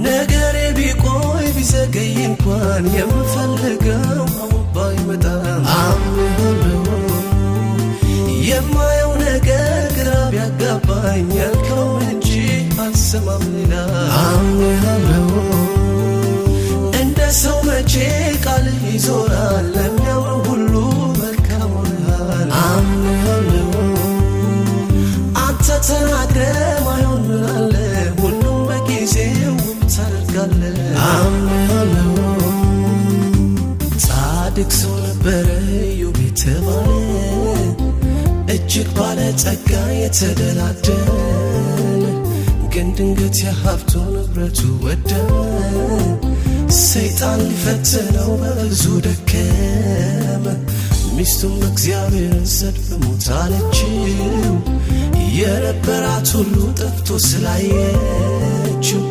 ነገሬ ቢቆይ ቢዘገይ እንኳን የምፈልገው አሁን ባይመጣም አምንሃለሁ። የማየው ነገር ግራ ቢያጋባኝ ያልከውን እንጂ አልሰማም ሌላ አምንሃለሁ። እንደ ሰው መቼ ቃል ይዞራል? ለሚያምኑ ሁሉ መልካም ሆነሃል። አምንሃለሁ። አንተ ተናግረህ ማይሆን ምን አለ? ሁሉም በጊዜው ውብ ታደርጋለህ። አምንሃለሁ። ጻድቅ ሰው ነበረ ኢዮብ የተባለ፣ እጅግ ባለጸጋ የተደላደለ። ግን ድንገት የሀብቱ ንብረቱ ወደመ። ሰይጣን ሊፈትነው በብዙ ደከመ። ሚስቱም እግዚአብሔርን ሰድብ ሙት አለችው፣ የነበራት ሁሉ ጠፍቶ ስላየችው።